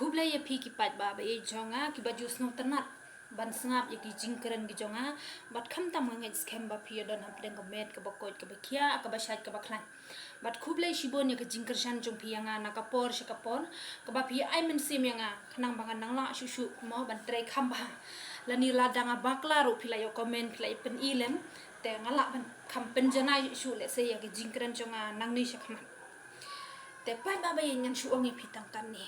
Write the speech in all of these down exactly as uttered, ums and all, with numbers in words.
Khublei ïa phi ki paidbah ba ïeit jong nga, kiba ju sngewtynnat ban sngap ïa ki jingkren ki jong nga, bad khamtam nga ngeit skhem ba phi ïa don hapdeng ka met kaba koit kaba khiah, kaba shait kaba khlaiñ. Bad khublei shibun ïa ka jingkyrshan jong phi ïa nga na ka por sha ka por, kaba phi ai mynsiem ïa nga, khnang ba ngan nang lah shuh shuh mo ban trei kham bha. Lane lada nga bakla ruh phi la ïoh comment, phi la ïoh pyni lem, te nga lah ban kham pynjanai shuh shuh lehse ïa ka jingkren jong nga nangne sha khmat. Te paidbah ba ïeit, ngan shu ong ïa phi tang katne.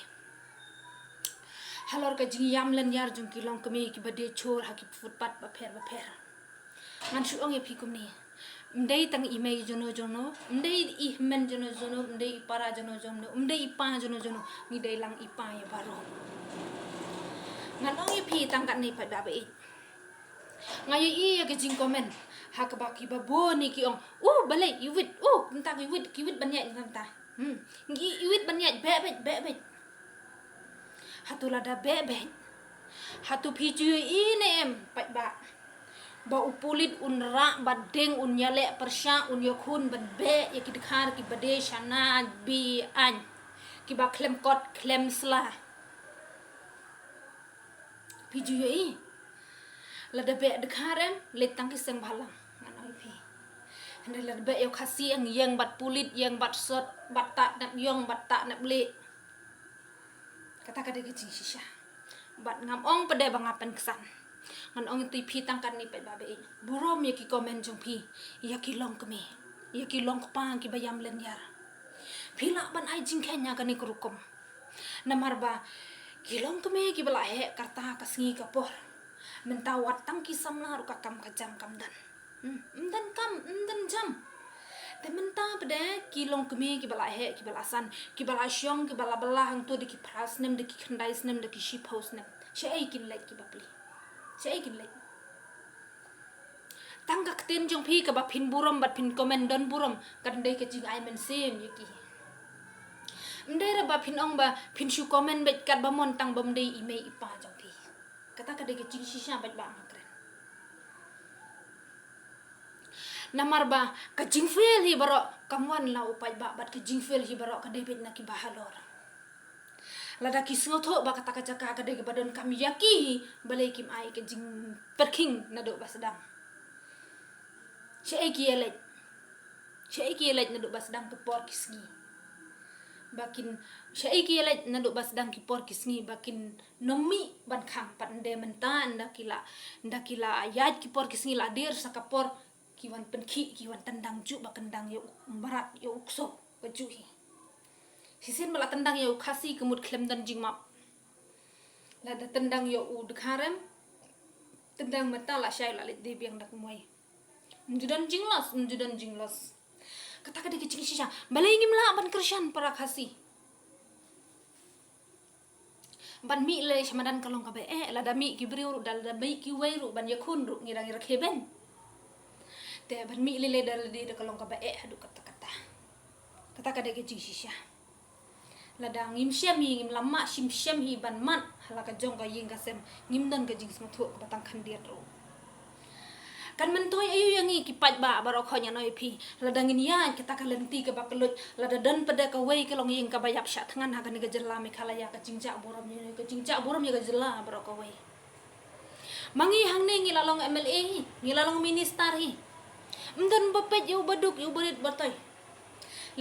Halor ka jingïam lynñiar jong ki longkmie kiba die chur ha ki footpath bapher bapher, ngan shu ong ïa phi kumne. Ym dei tang i mei jono jono, ym dei i hynmen jono jono, ym dei i para jono jono, ym dei i pa jono jono, ngi dei lang i pa ïa baroh. Ngan ong ïa phi tang katne paidbah ba ïeit. Nga ïohi ïa ka jingcomment ha kaba kiba bun ki ong, "Uh, balei i wit, uh, mynta ki wit, ki wit ban ïaid mynta." Hmm. Ngi i wit ban ïaid, beh beh, beh beh. Hato lada beh beh, hato phi ju ïohi ne em paidbah, ba u pulit un rah bad deng, un ïaleh pyrshah, un ïakhun ban beh ïa ki dkhar kiba die shana be-aiñ, kiba khlem kot khlem sla? Phi ju ïohi? Lada beh dkhar em, leit tang ki seng bhalang, ngan ong ïa phi. Hynrei lada beh ïa u Khasi, ïeng bad pulit, ïeng bad sot, bad tah nep ïong, bad tah nep lieh. Kata ka dei ka jingshisha. Bad ngam ong pat de ba nga pynksan. Ngan ong ïa phi tang katne paidbah ba ïeit, burom ïa ki comment jong phi ïa ki longkmie, ïa ki longkpa kiba ïam lynñiar. Phi lah ban ai jingkheiñ ha kane ka rukom. Namar ba ki longkmie kiba la heh ka rta ka sngi ka por, mynta wat tang ki samla ruh ka kam ka jam kam don. Hmm, ym don kam, ym don jam. Te mynta pat de ki longkmie kiba la heh, kiba la san, kiba la shong, kiba la bylla hangto da ki phra snem, da ki khyndai snem, da ki shiphew snem, shaei kin leit ki bapli? Shaei kin leit? Tang ka ktien jong phi kaba phin burom bad phin comment don burom, kan dei ka jingai mynsiem ïa ki. Ym dei re ba phin ong ba phin shu comment beit katba mon tang ba ym dei i mei i pa jong phi. Kata ka dei ka jingshisha paidbah, nga kren. Namar ba ka jingfail hi baroh kam wan la u paidbah, bad ka jingfail hi baroh ka dei beit na kiba halor. Lada ki sngewthuh ba kata ka jaka ka dei kaba donkam ïa ki hi, balei kim ai ka jingpyrkhing naduh ba sdang? Shaei ki ïaleit? Shaei ki ïaleit naduh ba sdang ki por ki sngi? Ba kin, shaei ki ïaleit naduh ba sdang ki por ki sngi, ba kin nym mih ban khang pat? Ynda mynta, ynda ki la, ynda ki la ïaid ki por ki sngi, la dier sa ka por, ki wan pynkhih, ki wan tyndang juh ba kyndang ïa u mrad, ïa u kso, ka juh hi. Shisien ba la tyndang ïa u Khasi ka mut khlem don jingmap. Lada tyndang ïa u dkhar em, tyndang mynta, la shai la leit die biang da kumwei. Ym ju don jinglos, ym ju don jinglos. Kata ka dei ka jingshisha. Balei ngim lah ban kyrshan para Khasi? Ban mih lei sha madan ka long kaba eh, lada mih ki briew ruh, da lada mih kiwei ruh ban ïakhun ruh, ngi dang ïa rakhe beiñ. Te ban mih lei lei da lade da ka long kaba eh haduh katta katta. Kata ka dei ka jingshisha. Lada ngim shem hi, ngim la mad shim shem hi ban mad ha la ka jong ka ïing ka sem, ngim don ka jingsngewthuh kaba tang khyndiat ruh. Kan myntoi aïu ïa ngi ki paidbah baroh khoit, ngan ong ïa phi? Lada ngin ïaid kata ka lynti kaba kylluid, lada don pat de kawei ka longïing kaba ïap shah thngan ha kane ka jylla Meghalaya, ka jingjah burom ïa, ka jingjah burom ïa ka jylla baroh kawei. Ma ngi hangne ngi la long M L A hi, ngi la long minister hi. Ym don ba peit ïa u baduk, ïa u barit batoi.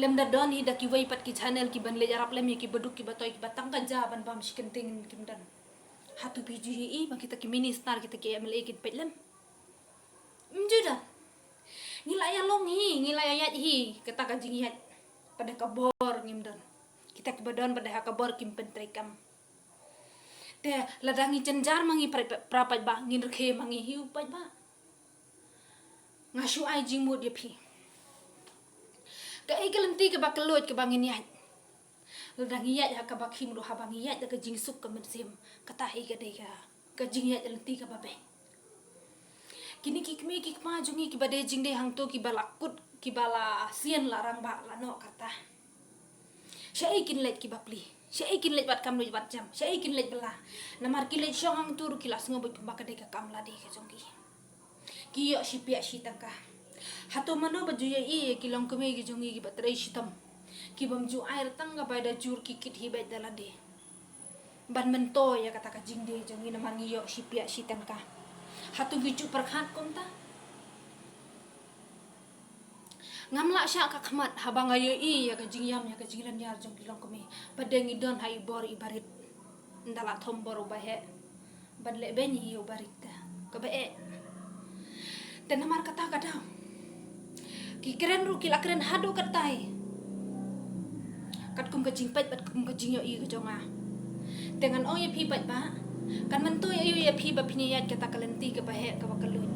Lymda don hi da kiwei pat ki channel kiban leit ïarap lem ïa ki baduk ki batoi kiba tang ka ja ban bam shi kyntien, kim don. Hato phi ju ïohi ba kita ki minister, kita ki M L A kin peit lem? Ym ju don. Ngi la ïa long hi, ngi la ïa ïaid hi, kata ka jingïaid pat de ka bor ngim don. Kita kiba don pat de ha ka bor kim pyntreikam. Te lada ngi jynjar ma ngi, para, para paidbah, ngin rkhie ma ngi hi u paidbah. Nga shu ai jingmut ïa phi. Kaei ka lynti kaba kylluid kaba ngin ïaid? Lada ngi ïaid ha kaba khim ruh, haba ngi ïaid da ka jingsuk ka mynsiem, kata hi ka dei ka, ka jingïaid lynti kaba beit. Kine ki kmie ki kpa jong ngi kiba dei jingdei hangto, kiba la kut, kiba la sien, la rangbah, la noh ka rta. Shaei kin leit ki bapli? Shaei kin leit bad kam luid bad jam? Shaei kin leit bylla? Namar ki leit shong hangto ruh ki la sngew beit kumba ka dei ka kam lade ka jong ki. Ki ïoh shi piah shi tyngka. Hato mano ba ju ïohi ïa ki longkmie ki jong ngi kiba trei shitom, kibym ju ai tang ka bai da jur, ki kit hi beit da lade? ban myntoi ïa kata ka jingdie jong ngi namar ngi ïoh shi piah shi tyngka. Hato ngi ju pyrkhat kumta? Ngam lah shah ka khmat haba nga ïohi ïa ka jingïam ïa ka jinglynñiar jong ki longkmie. Pat de ngi don ha i bor i barit. Ynda la thom bor u baheh ban leh beiñ ïa u barit te. Kaba eh. Te namar kata ka daw ki kren ruh ki la kren haduh katai. Katkum ka jingpeit bad kum ka jingïohi ka jong nga. Te ngan ong ïa phi paidbah, kan myntoi aïu ïa phi ba phin ïaid kata ka lynti kaba heh kaba kylluid?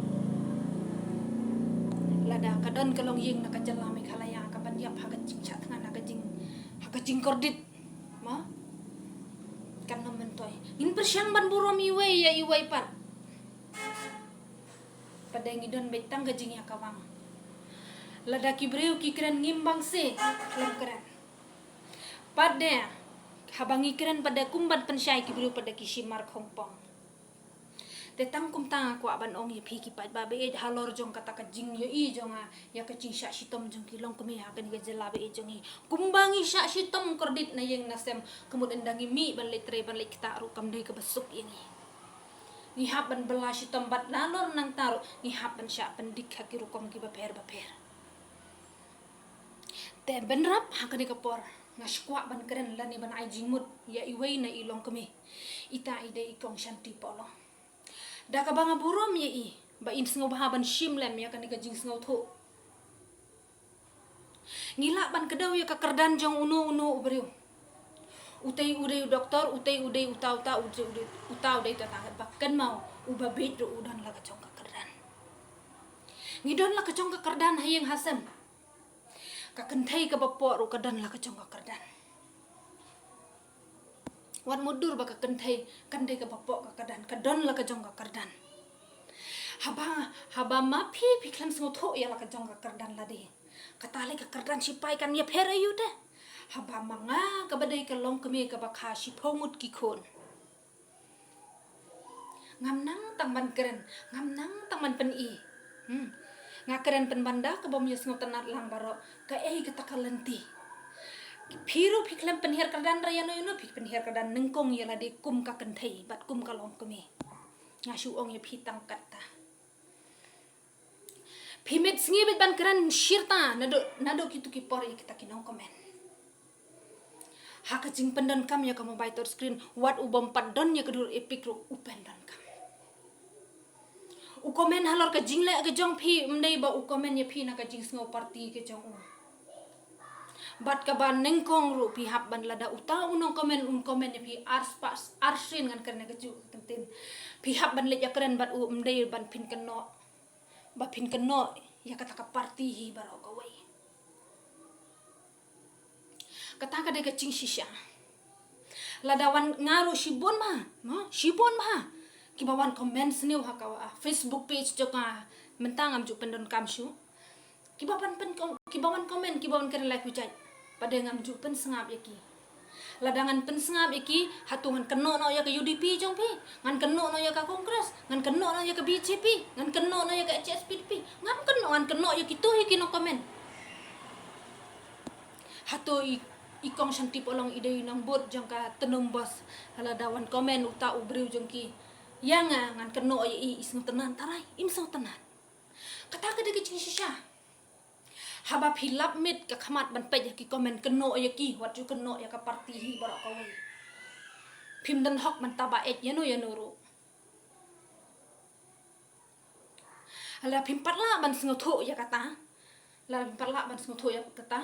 Lada ka don ka longïing na ka jylla Meghalaya kaban ïap ha ka jingshah thngan, ha ka jing, ha ka jingkordit, ma, kan ym myntoi. Ngin pyrshang ban burom iwei ïa iwei pat. Pat de ngi don beit tang ka jingïakawang. Lada ki briew ki kren ngim bang se, khlem kren. Pat de haba ngi kren pat de kum ban pynshai ki briew pat de ki shim mar khongpong. Te tang kumta nga kwah ban ong ïa phi ki paidbah ba ïeit halor jong kata ka jingïohi jong nga ïa ka jingshah shitom jong ki longkmie ha kane ka jylla ba ïeit jong ngi. Kumba ngi shah shitom kordit na ïing na sem, ka mut ynda ngi mih ban leit trei ban leit ktah ruh kam dei kaba suk ïa ngi. Ngi hap ban bylla shitom bad nalor nangta ruh ngi hap ban shah pyndik ha ki rukom kiba pher ba pher. Te bynrap ha kane ka por nga shu kwah ban kren lane ban ai jingmut ïa iwei na i longkmie. Ita i dei i Kong Shanti Pohlong. Da kaba nga burom ïa i ba in sngewbha ban shim lem ïa kane ka jingsngewthuh. Ngi lah ban kdew ïa ka kyrdan jong uno uno u briew. Utei u dei u doktor, utei u dei uta uta, utei u dei uta, u dei uta, tang ba kynmaw uba bieit ruh u don la ka jong ka kyrdan. Ngi don la ka jong ka kyrdan ha ïing ha sem. Ka kynthei kaba poh ruh ka don la ka jong ka kyrdan. Wat mutdur ba ka kynthei kan dei kaba poh ka kyrdan, ka don la ka jong ka kyrdan. Haba, haba ma phi phi khlem sngewthuh ïa la ka jong ka kyrdan lade, kata lei ka kyrdan shipai kan ïapher aïu te? Haba ma nga kaba dei ka longkmie kaba kha shiphew ngut ki khun. Ngam nang tang ban kren, ngam nang tang ban pyni. Hmm. Nga kren pynban da kaba ym ïasngewtynnat lang baroh. Kaei kata ka lynti? Phi ruh phi khlem pynhiar kyrdan ra ïano ïano, phi pynhiar kyrdan nyngkong ïa lade kum ka kynthei bad kum ka longkmie. Nga shu ong ïa phi tang kata. Phi miet sngi beit ban kren shirta naduh, naduh kitu ki por ïa kita ki nongkomen. Ha ka jingpyndonkam ïa ka mobile touch screen, wat u bym pat don ïa ka dur Epic ruh u pyndonkam. U komen halor ka jingleh ka jong phi, ym dei ba u komen ïa phi na ka jingsngew party ka jong u. Bad kaba nyngkong ruh phi hap ban, lada uta u nongkomen un komen ïa phi ar spah, ar sien, ngan kren ïa kajuh ka ktien. Phi hap ban leit ïakren bad u, ym dei ban phin kynnoh ba phin kynnoh ïa kata ka party hi baroh kawei. Kata ka dei ka jingshisha. Lada wan, nga ruh shibun bha, ma, shibun bha kiba wan comment sniew ha ka, ah, Facebook page jong nga. Mynta ngam ju pyndonkam shuh. Kiba wan pyn, kiba wan comment, kiba wan kren like u jait. Pat de ngam ju pynsngap ïa ki. Lada ngan pynsngap ïa ki, hato ngan kynnoh noh ïa ka U D P jong phi, ngan kynnoh noh ïa ka Congress, ngan kynnoh noh ïa ka B J P, ngan kynnoh noh ïa ka H S P D P. Ngam kynnoh, ngan kynnoh ïa kito hi ki nongkomen. Hato i, i Kong Shanti Pohlong i dei i nongbud jong ka Tnum Bos? Lada wan komen uta u briew jong ki ïa nga, ngan kynnoh ïa i, i sngewtynnat? Tharai im sngewtynnat. Kata ka dei ka jingshisha. Haba phi lap miet ka khmat ban peit ïa ki comment, kynnoh ïa ki, wat ju kynnoh ïa ka party hi baroh kawei. Phim don hok ban taba eit ïano ïano ruh. Lada phim pat lah ban sngewthuh ïa kata, lada phim pat lah ban sngewthuh ïa kata,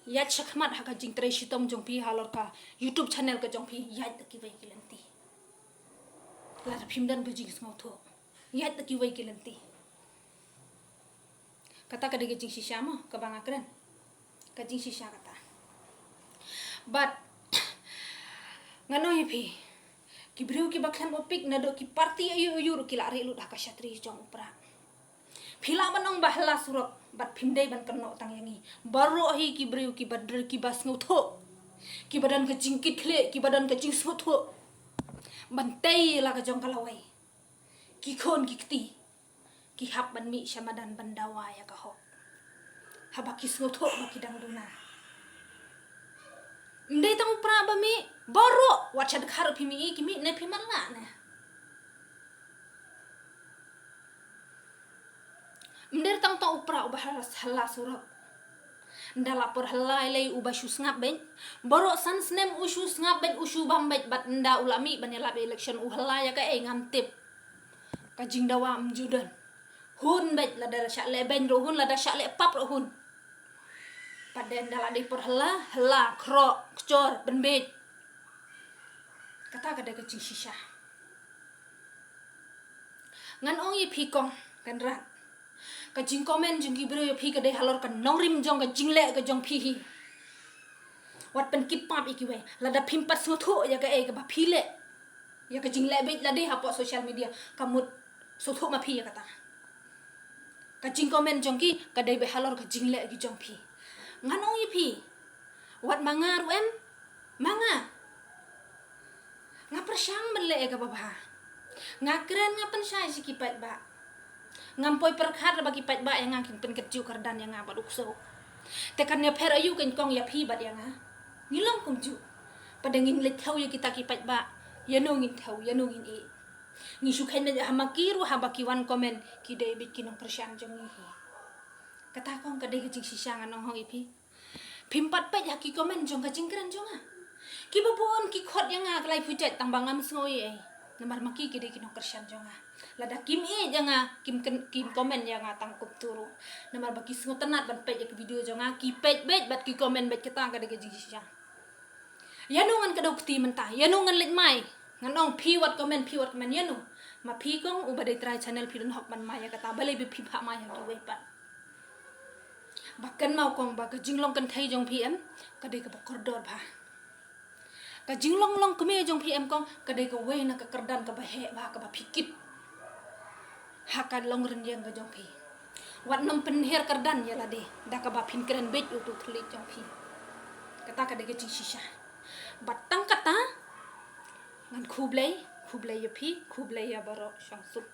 ïaid shakhmat ha ka jingtrei shitom jong phi halor ka YouTube channel ka jong phi, ïaid da kiwei ki lynti. Lada phim don ka jingsngewthuh, ïaid da kiwei ki lynti. Kata ka dei ka jingshisha mo, kaba nga kren. Ka jingshisha kata. Bad ngan ong ïa phi, ki briew kiba khlem u pick naduh ki party aïu aïu ruh ki la rieh lut ha ka shatri jong u Prah. Phi lah ban ong ba hla surok, bad phim dei ban kynnoh tang ïa ngi. Baroh hi ki briew kiba dei kiba sngewthuh, kiba don ka jingkitkhlieh, kiba don ka jingsngewthuh ban tei la ka jong ka lawei. Ki khun ki kti ki hap ban mih sha madan ban dawa ïa ka hok. Haba ki sngewthuh ba ki dang duna. Ym dei tang u Prah ba mih, baroh Pat sha dkhar phi mih, ki mih ne phi matlah ne. Mder tang tang u pra uba hela surok. Nda la por hela lei uba shu sngap beit. Baroh san snem u shu sngap beit, u shu bam beit, bad nda u la mih ban ïalap election u hela ïa kaei ngam tip. Ka jingdawa mjudon. Hun beit lada shah leh beiñ ruh hun, lada shah leh pap ruh hun. Pat nda la dei por hela, hela, khroh, kjor, pynbeit. Kata ka dei ka jingshisha. Ngan ong ïa phi kong, kan rat. Ka jingcomment jong ki briew ïa phi ka dei halor ka nongrim jong ka jingleh ka jong phi hi. Wat pynkit pap ïa kiwei. Lada phim pat sngewthuh ïa kaei kaba phi leh, ïa ka jingleh beit lade hapoh social media, ka mut sngewthuh ma phi ïa kata. Ka jingcomment jong ki ka dei beit halor ka jingleh ki jong phi. Ngan ong ïa phi. Wat ma nga ruh em, ma nga. Nga pyrshang ban leh ïa kaba bha. Nga kren, nga pynshai sha ki paidbah. Ngam poi pyrkhat ba ki paidbah ïa nga kin pynkynjah kyrdan ïa nga bad u ksew. Te kan ïapher aïu kein kong ïa phi bad ïa nga? Ngi long kumjuh. Pat da ngin leit thew ïa kita ki paidbah, ïano ngin thew, ïano ngin ïeh? Ngi shu kheiñ beit ha ma ki ruh haba ki wan comment ki dei beit ki nongkyrshan jong ngi hi. Kata kong ka dei ka jingshisha, ngan ong hok ïa phi. Phim pat peit ha ki comment jong ka jingkren jong nga. Kiba bun ki khot ïa nga ka laiphew jait tang ba ngam sngew ei ei. Namar ma ki ki dei ki nongkyrshan jong nga. Lada kim ïeit ïa nga, kim kren, kim comment ïa nga tang kumtu ruh. Namar ba ki sngewtynnat ban peit ïa ka video jong nga, ki peit beit bad ki comment beit, kata ka dei ka jingshisha. Ïano ngan kdew kti mynta, ïano ngan leit mai? Ngan ong phi wat comment, phi wat comment, ïano? Ma phi kong uba dei trai channel phi don hok ban mai ïa kata, balei ba phi phah mai ha kiwei pat? Ba kynmaw kong ba ka jinglong kynthei jong phi em, ka dei kaba kordor bha. Ka jinglong long kmie jong phi em kong, ka dei kawei na ka kyrdan kaba heh bha kaba phi kit ha ka long rynïeng ka jong phi. Wat nym pynhiar kyrdan ïa lade da kaba phin kren beit utu u thylliej jong phi. Kata ka dei ka jingshisha. Bad tang kata, ngan khublei, khublei ïa phi, khublei ïa baroh shongsuk.